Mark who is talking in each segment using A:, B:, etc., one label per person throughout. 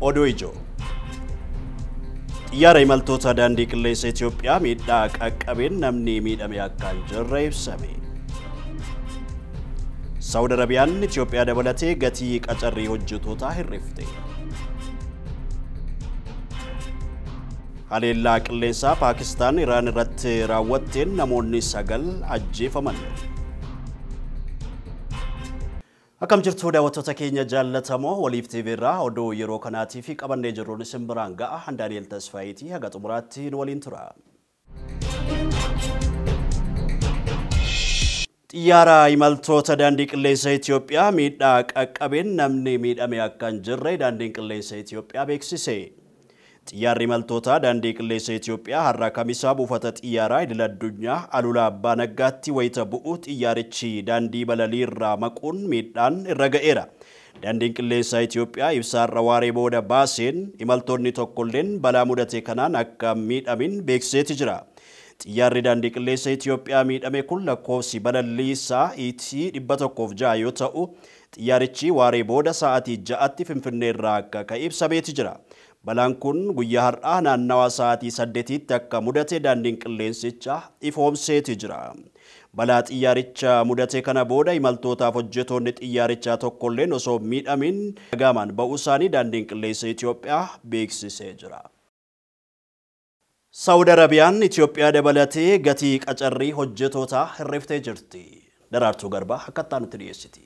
A: Oduu ijoo. Xiyyaara imaltoota daandii qilleensa Itoophiyaa miidhaa qaqqabeen namni miidhame akka hin jirre ibsame. Saawud Arabiyaan Itoophiyaa dabalatee gatii qacarrii hojjetootaa hir'ifte. Haleellaa qilleensaa Paakistaan Iraan irratti raawwatteen namoonni 9 ajjeefaman. Akkam jirtu daawwattoota keenya jaallatamoo Waliif TV irraa oduu yeroo kanaatii fi qabannee jirruun isin biraan ga'a. Daani'el Tasfaayitii haga xumuraatti nu waliin tura. Xiyyaara imaltoota daandii qilleensa Itoophiyaa miidhaa qaqqabeen namni miidhame akka hin jirre daandiin qilleensa Itoophiyaa beeksise. Xiyyaarri imaltoota daandii qilleensa Itoophiyaa har'a Kamisaa buufata xiyyaaraa idil addunyaa Alulaa Abbaa Naggaatti wayita bu'u xiyyaarichi daandii balalii irraa maquun miidhaan irra ga'eera. Daandiin qilleensa Itoophiyaa ibsa har'a waaree booda baaseen imaltoonni tokkolleen balaa mudate kanaan akka miidhamin beeksiseeti jira. Xiyyaarri daandii qilleensa Itoophiyaa miidhame kun lakkoofsi balalii isaa ET 106 yoo ta'u xiyyaarichi waaree booda sa'aatii 6tti Finfinnee irraa akka ka'e ibsameeti jira. Balaan kun guyyaa har'aa naannawa sa'aatii 8tti akka mudate daandiin qilleensichaa ifoomseeti jira. Balaa xiyyaaricha mudate kana booda imaltootaaf hojjettoonni xiyyaarichaa tokkolleen osoo miidhamin dhagaman ba'uu isaanii daandiin qilleensa Itoophiyaa beeksisee jira. Saawud Arabiyaan Itoophiyaa dabalatee gatii qacarrii hojjettootaa hir'iftee jirti. Daraartuu Garbaa akkaataa nutti dhiyeessiti.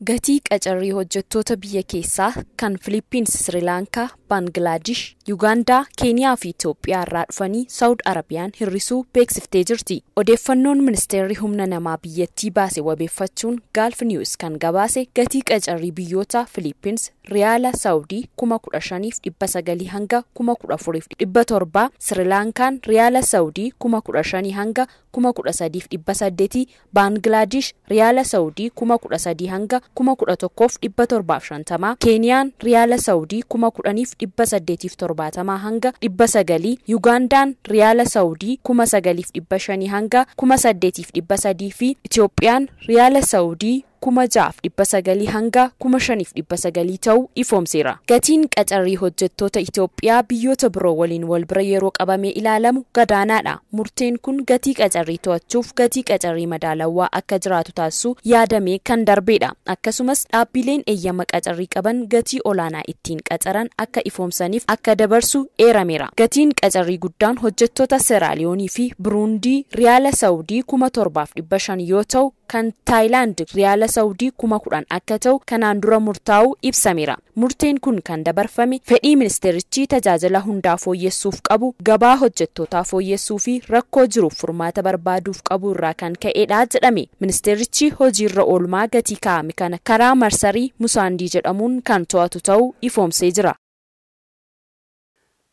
B: Gatii qacarrii hojjettoota biyya keessaa kan Filiippiins, Sirilaankaa, Baangilaadesh, Yuugaandaa, Keeniyaa fi Itoophiyaa irraa dhufanii Saawud Arabiyaan hir'isuu beeksiftee jirti. Odeeffannoon ministeerri humna namaa biyyattii baase wabeeffachuun Gaalf Niwus kan gabaase gatii qacarrii biyyoota Filiippiins Riyaala Saawudii 15,900 hanga 14,700, Sirilaankaan Riyaala Saawudii 15,000 hanga 13,800, Baangilaadesh Riyaala Saawudii 13,000 hanga 11,750, Keeniyaan Riyaala Saawudii 10,870 hanga 900, Yuugaandaan Riyaala Saawudii 9,500 hanga 8,300 fi Itoophiyaan Riyaala Saawudii 6,900 hanga 5,900 ta'uu ifoomseera. Gatiin qacarrii hojjettoota Itoophiyaa biyyoota biroo waliin wal bira yeroo qabamee ilaalamu gadaanaadha. Murteen kun gatii qacarrii to'achuuf gatii qacarrii madaalawaa akka jiraatu taasisuu yaadamee kan darbeedha. Akkasumas dhaabbileen eeyyama qacarrii qaban gatii olaanaa ittiin qacaran akka ifoomsaniif akka dabarsu eerameera. Gatiin qacarrii guddaan hojjettoota Seeraaliyoonii fi Buruundii Riyaala Saawudii 7,500 yoo ta'u kan Taayilaand Riyaala Saawudii 10,000 akka ta'u kanaan dura murtaa'uu ibsameera. Murteen kun kan dabarfame fedhii ministeerichi tajaajila hundaa fooyyessuuf qabu, gabaa hojjettootaa fooyyessuu fi rakkoo jiruuf furmaata barbaaduuf qabu irraa kan ka'edha jedhame. Ministeerichi hojiirra oolmaa gatii kaa'ame kana karaa marsarii Musaandii jedhamuun kan to'atu ta'uu ifoomsee jira.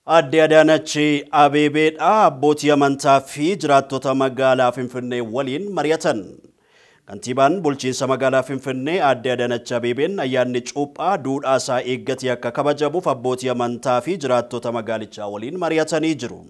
A: Aadde Adaanach Abeebeedha abbootii amantaa fi jiraattota magaalaa Finfinnee waliin mari'atan. Kantiibaan bulchiinsa magaalaa Finfinnee Aadde Adaanach Abeebeen ayyaanni cuuphaa duudhaa isaa eeggatee akka kabajamuuf abbootii amantaa fi jiraattota magaalichaa waliin mari'atanii jiru.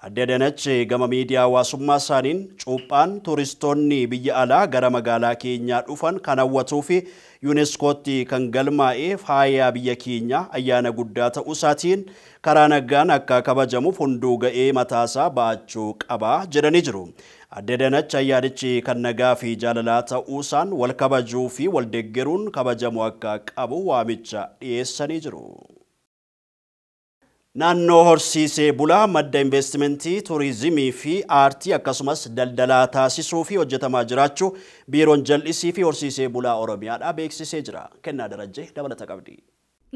A: Aadde Adaanach gama miidiyaa hawaasummaa isaaniin cuuphaan turistoonni biyya alaa gara magaalaa keenyaa dhufan kan hawwatuu fi yuuneeskootti kan galmaa'e faaya biyya keenyaa ayyaana guddaa ta'uu isaatiin karaa nagaan akka kabajamuuf hunduu ga'ee mataasaa ba'achuu qaba jedhanii jiru. Aadde Adaanach ayyaanichi kan nagaa fi jaalalaa ta'uusaan wal kabajuu fi wal deeggaruun kabajamu akka qabu waamicha dhiyeessanii jiru. Naannoo horsiisee bulaa madda investimentii, turizimii fi aartii akkasumas daldalaa taasisuu fi hojjetamaa jiraachuu biiroon jal'isii fi horsiisee bulaa Oromiyaadhaa beeksisee jira. Kennaa Darajjee dabalata qabdi.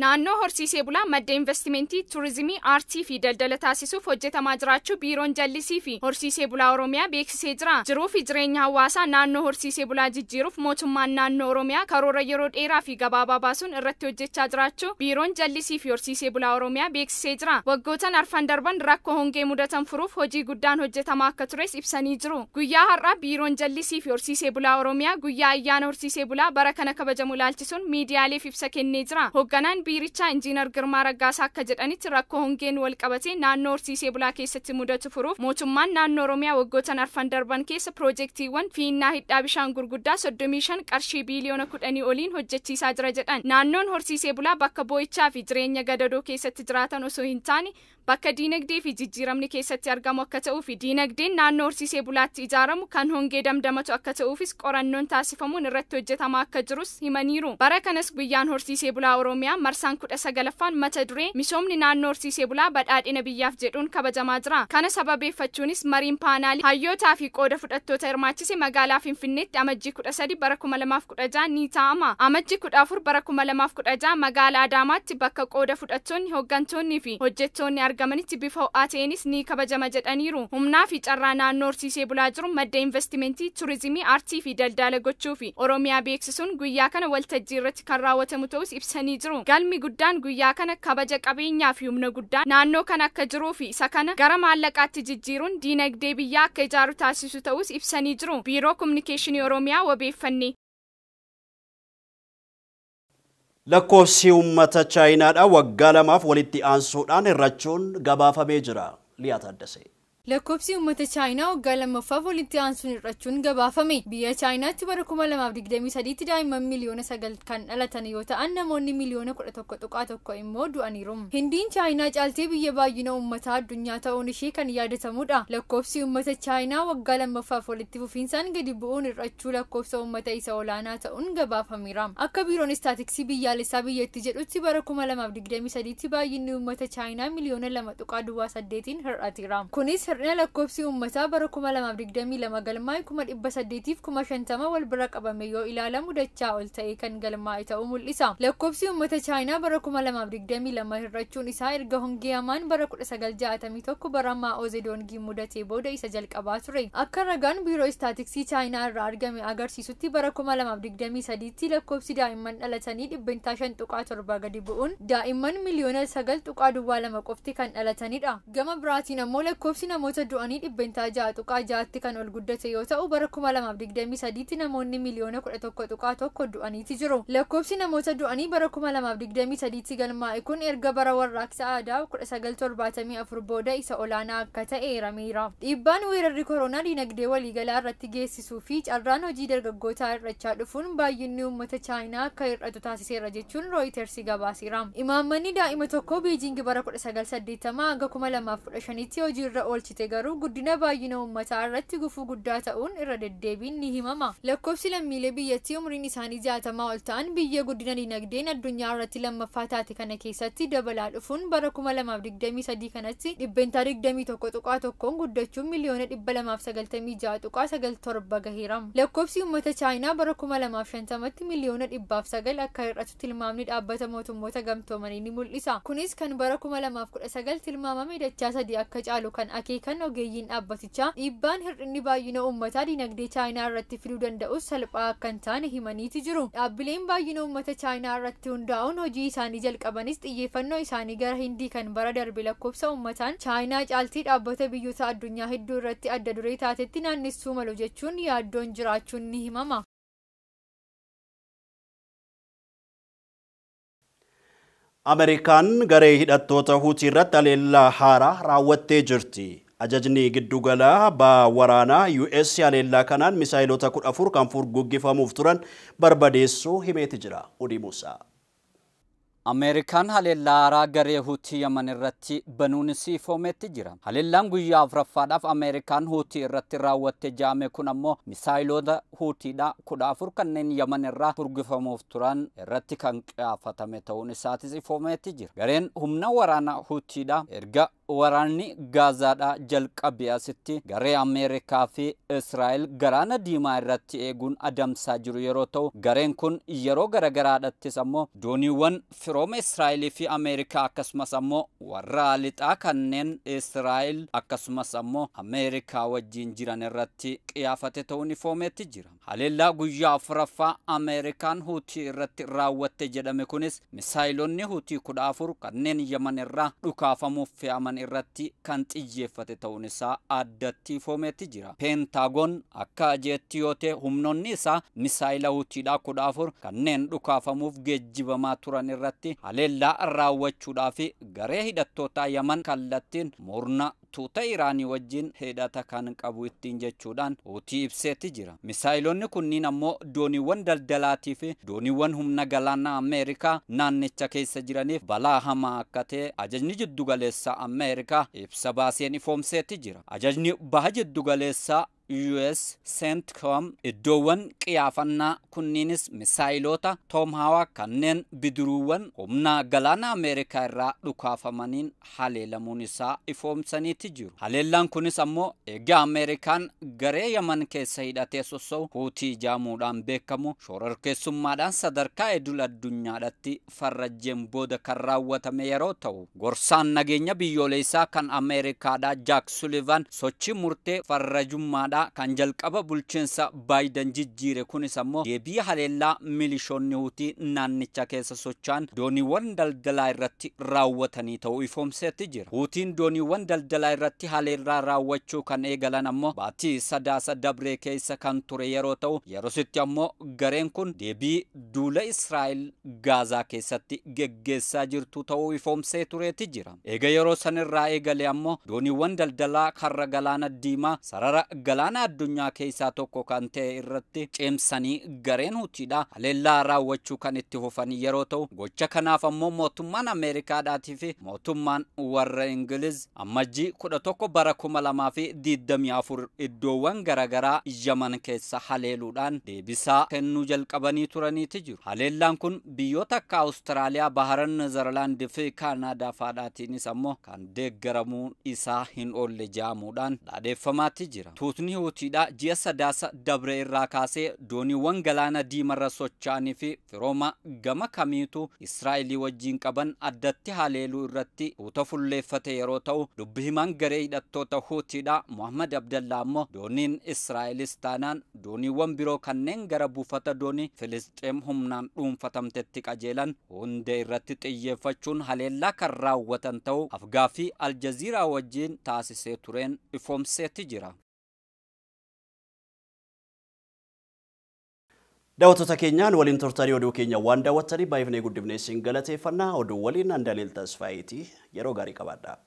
C: Naannoo horsiisee bulaa madda investimentii, turizimii, aartii fi daldala taasisuuf hojjetamaa jiraachuu biiroon jallisii fi horsiisee bulaa Oromiyaa beeksisee jira. Jiruu fi jireenya hawaasaa naannoo horsiisee bulaa jijjiiruuf mootummaan naannoo Oromiyaa karoora yeroo dheeraa fi gabaabaa baasuun irratti hojjechaa jiraachuu biiroon jallisii fi horsiisee bulaa Oromiyaa beeksisee jira. Waggootan arfan darban rakkoo hongee mudatan furuuf hojii guddaan hojjetamaa akka tures ibsanii jiru. Guyyaa har'aa biiroon jallisii fi horsiisee bulaa Oromiyaa guyyaa ayyaana horsiisee bulaa bara kana kabajamu ilaalchisuun miidiyaaleef ibsa kennee jira. Hoogganaan biirichaa Injiinar Girmaa Raggaasaa akka jedhanitti rakkoo hongeen wal qabatee naannoo horsiisee bulaa keessatti mudatu furuuf mootummaan naannoo Oromiyaa waggoota arfan darban keessa piroojeektiiwwan fiinnaa hidhaa bishaan gurguddaa 35 qarshii biiliyoona 10 oliin hojjechiisaa jira jedhan. Naannoon horsiisee bulaa bakka boo'ichaa fi jireenya gadadoo keessatti jiraatan osoo hin taane bakka diinagdee fi jijjiiramni keessatti argamu akka ta'uu fi diinagdeen naannoo horsiisee bulaatti ijaaramu kan hongee damdamatu akka ta'uufis qorannoon taasifamuun irratti hojjetamaa akka jirus himaniiru. Bara kanas guyyaan horsiisee bulaa Oromiyaa marsaan 19ffaan mata duree misoomni naannoo horsiisee bulaa badhaadhina biyyaaf jedhuun kabajamaa jira. Kana sababeeffachuunis mariin paanaalii hayyootaa fi qooda fudhattoota hirmaachise magaalaa Finfinneetti amajjii 13 bara 2016 ni taa'ama. Amajjii 14 bara 2016 magaalaa Adaamaatti bakka qooda fudhattoonni, hooggantoonni fi hojjettoonni argamanitti bifa ho'aa ta'eenis ni kabajama jedhaniiru. Humnaa fi carraa naannoo horsiisee bulaa jiru madda investimentii, turizimii, aartii fi daldala gochuu fi Oromiyaa beeksisuun guyyaa kana waltajjii irratti kan raawwatamu ta'us ibsanii jiru. Galmi guddaan guyyaa kana kabaja qabeenyaa fi humna guddaa naannoo kana akka jiruu fi isa kana gara maallaqaatti jijjiiruun diinagdee biyyaa akka ijaaru taasisu ta'us ibsanii jiru. Biiroo Kominikeeshinii Oromiyaa wabeeffanne.
A: Lakkoofsi uummata Chaayinaadhaa waggaa lamaaf walitti aansuudhaan hir'achuun gabaafamee jira. Liyaa Taaddasee.
D: Lakkoofsi uummata Chaayinaa waggaa lammaffaaf walitti aansuun hir'achuun gabaafame. Biyya Chaayinaatti bara 2023tti daa'imman miliyoona 9 kan dhalatan yoo ta'an namoonni miliyoona 11.1 immoo du'aniiru. Hindiin Chaayinaa caaltee biyya baay'ina uummataa addunyaa ta'uun ishee kan yaadatamudha. Lakkoofsi uummata Chaayinaa waggaa lammaffaaf walitti fufiinsaan gadi bu'uun hir'achuu lakkoofsa uummata isa olaanaa ta'uun gabaafameera. Akka biiroon istaatiksii biyyaalessaa biyyattii jedhutti bara 2023tti baay'inni uummata Chaayinaa miliyoona 2.8 hir'ateera. Kunis hir'ina lakkoofsi uummataa bara 2022 galmaa'e 850,000 wal bira qabame yoo ilaalamu dachaa ol ta'e kan galmaa'e ta'uu mul'isa. Lakkoofsi uummata Chaayinaa bara 2022 hir'achuun isaa erga hongee hamaan bara 1961 bara Maa'oo Zedoongii mudatee booda isa jalqabaa ture. Akka ragaan biiroo istaatiksii Chaayinaa irraa argame agarsiisutti bara 2023tti lakkoofsi daa'imman dhalatanii 5.7% gadi bu'uun daa'imman miliyoona 9.2 qofti kan dhalatanidha. Gama biraatiin ammoo lakkoofsi namoota du'anii 6.6% kan ol guddate yoo ta'u bara 2023tti namoonni miliyoona 11.1 du'aniiti jiru. Lakkoofsi namoota du'anii bara 2023tti galmaa'e kun erga bara warraaqsa aadaa 1974 booda isa olaanaa akka ta'e eerameera. Dhiibbaan weerarri koronaa diinagdee waliigalaa irratti geessisuu fi carraan hojii dargaggootaa hir'achaa dhufuun baay'inni uummata Chaayinaa akka hir'atu taasiseera jechuun Reuters gabaaseera. Imaammanni daa'ima tokko Beejiing bara 1980 hanga 2015tti hojiirra oolchite garuu guddina baay'ina uummataa irratti gufuu guddaa ta'uun irra deddeebiin ni himama. Lakkoofsi lammiilee biyyattii umriin isaanii 60 ol ta'an biyya guddina diinagdeen addunyaa irratti lammaffaa taate kana keessatti dabalaa dhufuun bara 2023 kanatti 21.1% guddachuun miliyoona 296.97 gaheera. Lakkoofsi uummata Chaayinaa bara 2050tti miliyoona 109 akka hir'atu tilmaamni dhaabbata mootummoota gamtoomanii ni mul'isa. Kunis kan bara 2019 tilmaamame dachaa sadii akka caalu kan akeekan ogeeyyiin dhaabbatichaa dhiibbaan hir'inni baay'ina uummataa diinagdee Chaayinaa irratti fiduu danda'us salphaa akka hin taane himaniiti jiru. Dhaabbileen baay'ina uummata Chaayinaa irratti hundaa'uun hojii isaanii jalqabanis xiyyeeffannoo isaanii gara Hindii kan bara darbe lakkoofsa uummataan Chaayinaa caaltii dhaabbata biyyoota addunyaa hedduu irratti adda duree taatetti naannessuu malu jechuun yaaddoon jiraachuun ni himama.
A: Ameerikaan garee hidhattoota Huutii irratti haleellaa haaraa raawwattee jirti. Ajajni giddugala waraanaa US haleellaa kanaan misaayilota 14 kan furguggifamuuf turan barbadeessuu himeeti jira. Odii Muusaa.
E: Ameerikaan haleellaa haaraa garee Huutii Yaman irratti banuun siifoometti jira. Haleellaan guyyaa afuraffaadhaaf Ameerikaan Huutii irratti raawwatte jaame kun ammoo misaayilota Huutiidha 14 kanneen Yaman irraa furgufamuuf turan irratti kan qiyaafatame ta'uun isaatis ifoometti jira. Gareen humna waraanaa Huutiidha erga waraanni Gaazaadhaa jalqabee asitti garee Ameerikaa fi Israa'el galaana diimaa irratti eeguun adamsaa jiru yeroo ta'u gareen kun yeroo garagaraadhattis ammoo dooniiwwan firooma Israa'elii fi Ameerikaa akkasumas ammoo warra lixaa kanneen Israa'el akkasumas ammoo Ameerikaa wajjin jiran irratti qiyaafate ta'uun ifoometti jira. Haleellaa guyyaa afuraffaa Ameerikaan Huutii irratti raawwatte jedhame kunis misaayilonni Huutii 14 kanneen Yaman irraa dhukaafamuuf fe'aman irratti kan xiyyeeffate ta'uun isaa addatti ifoomeeti jira. Peentaagoon akka jeetti yoo ta'e humnoonni isaa misaayila Huutiidhaa 14 kanneen dhukaafamuuf geejjibamaa turan irratti haleellaa raawwachuudhaaf garee hidhattoota Yaman kallattiin murna tuuta Iraanii wajjin hidhata kan qabu ittiin jechuudhaan Huutii ibseeti jira. Misaayilonni kunniin ammoo dooniiwwan daldalaatii fi dooniiwwan humna galaanaa Ameerikaa naannicha keessa jiraniif balaa hamaa akka ta'e ajajni jiddugaleessaa Ameerikaa ibsa baaseen ifoomseeti jira. Ajajni baha jiddugaleessaa US CENTCOM iddoowwan qiyaafannaa kunniinis misaayiloota Tomahawk kanneen bidiruuwwan humna galaana Ameerikaa irraa dhukaafamaniin haleelamuun isaa ifoomsaniiti jiru. Haleellaan kunis ammoo egaa Ameerikaan garee Yaman keessa hidhatee sossa'u Huutii jaamuudhaan beekamu shororkeessummaadhaan sadarkaa idil addunyaadhaatti farrajjeen booda kan raawwatame yeroo ta'u gorsaan nageenya biyyoolessaa kan Ameerikaadhaa Jack Sullivan sochii murtee farrajummaadhaa kan jalqaba bulchiinsa Baayiden jijjiire kunis ammoo deebii haleellaa milishoonni Huutii naannicha keessa socho'an dooniiwwan daldalaa irratti raawwatanii ta'uu ifoomseetti jira. Huutiin dooniiwwan daldalaa irratti haleellaa raawwachuu kan eegalan ammoo baatii sadaasa dabree keessa kan ture yeroo ta'u yerositti ammoo gareen kun deebii duula Israa'el Gaazaa keessatti geggeessaa jirtu ta'uu ifoomsee tureeti jira. Eega yeroo sanirraa eegale ammoo dooniiwwan daldalaa karra galaana diimaa sarara galaana addunyaa keessaa tokko kan ta'e irratti cimsanii gareen Huutiidha haleellaa raawwachuu kan itti fufan yeroo ta'u gocha kanaaf ammoo mootummaan Ameerikaadhaatii fi mootummaan warra Ingiliz ammajjii 11 bara 2024 iddoowwan garaagaraa Yaman keessa haleeluudhaan deebisaa kennuu jalqabanii turaniiti jiru. Haleellaan kun biyyoota akka Awustiraaliyaa, Baharan, Nezerlaand fi Kaanaadaa faadhaatiinis ammoo kan deeggaramuu isaa hin oolle jaamuudhaan dhaadheeffamaatti jira. Tuutni Huutiidha ji'a sadaasa dabre irraa kaasee dooniiwwan galaana diimarra socho'anii fi firooma gama kamiitu Israa'elii wajjin qaban addatti haleeluu irratti tuuta fulleeffate yeroo ta'u dubbi himaan garee hidhattoota Huutiidha Muhammad Abdallaa ammoo dooniin Israa'elis taanaan dooniiwwan biroo kanneen gara buufata doonii Filisxeem humnaan dhuunfatamtetti qajeelan hundee irratti xiyyeeffachuun haleellaa kan raawwatan ta'uu afgaaffii Aljaziiraa wajjin taasisee tureen ifoomseetti jira.
A: Daawwattoota keenyaan waliin turtanii oduu keenya waan daawwattanii baay'ifnee guddifnee isin galateeffannaa. Oduu waliin Andaniel Tasfaayitii yeroo gaarii qabaadhaa.